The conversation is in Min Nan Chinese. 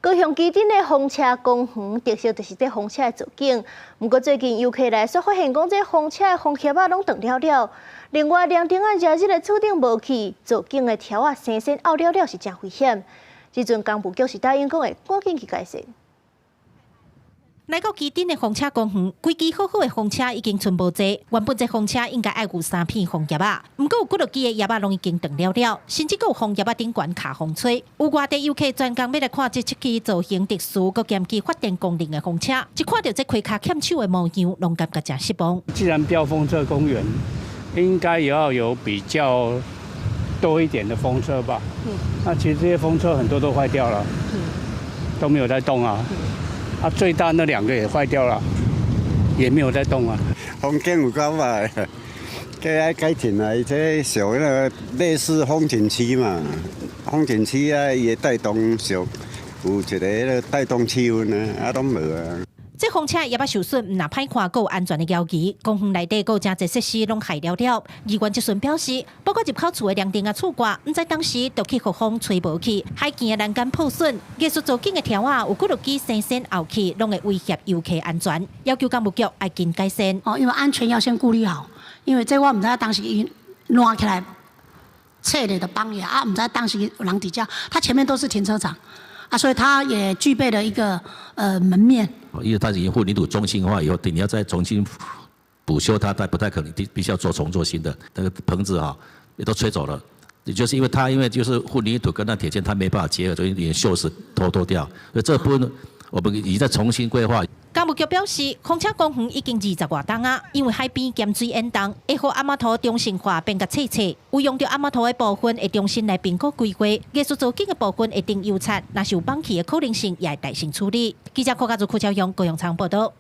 高雄旗津的風車公園特色就是這風車的造景。毋過最近遊客來煞發現講，這風車的風葉仔攏斷了了。另外，涼亭仔遮日的厝頂無去，造景的柱仔生鉎拗了了是誠危險。這陣工務局是答應講會趕緊去改善。來到旗津的風車公園，規支好好的風車已經賰無濟。原本這風車應該愛有三片風葉仔，毋過有幾落支的葉仔攏已經斷了了，甚至閣有風葉仔頂懸卡風吹。有外地遊客專工欲來看這七支造型特殊、閣兼具發電功能的風車，一看著這開跤欠手的模樣，攏感覺誠失望。既然標風車公園，應該也要有比較多一點的風車吧？那其實這些風車很多都壞掉了，都沒有在動啊。啊，最大那兩個也壞掉了，也沒有在動啊。風景有夠歹，閣愛改進啊！伊這屬彼个類似風景區嘛，風景區啊，伊會帶動小有一个彼个帶動氣氛啊，啊攏無啊。這風車葉仔受損，毋但歹看，閣有安全的疑慮。公園內底閣有誠濟設施攏害了了。議員質詢表示，包括入口處的涼亭仔厝掛，毋知當時就去予風吹無去，海墘的欄杆破損，藝術造景的柱仔有幾落支生鉎拗去，攏會威脅遊客安全，要求工務局愛緊改善。哦，因為安全要先顧慮好，因為這我毋知當時伊爛起來，切咧就崩去啊，毋知當時有人佇遮，它前面都是停車場。啊，所以它也具備了一個門面。因為它已經混凝土中心化以後，你要再重新補修它，但不太可能，必須要做重做新的。那個棚子啊，也都吹走了。也就是因為它因為就是混凝土跟那鐵件它沒辦法結合，所以有點鏽蝕脫脫掉。所以這部分我們已經在重新規劃。工務局表示，風車公園已經20外冬啊，因為海邊鹹水淹動，會予阿媽塗中性化變較脆脆，有用著阿媽塗的部分會重新來評估規劃，藝術造景的部分會定油漆，若是有崩去的可能性，也會代先處理。記者郭家祖、柯超勇、高雄場報道。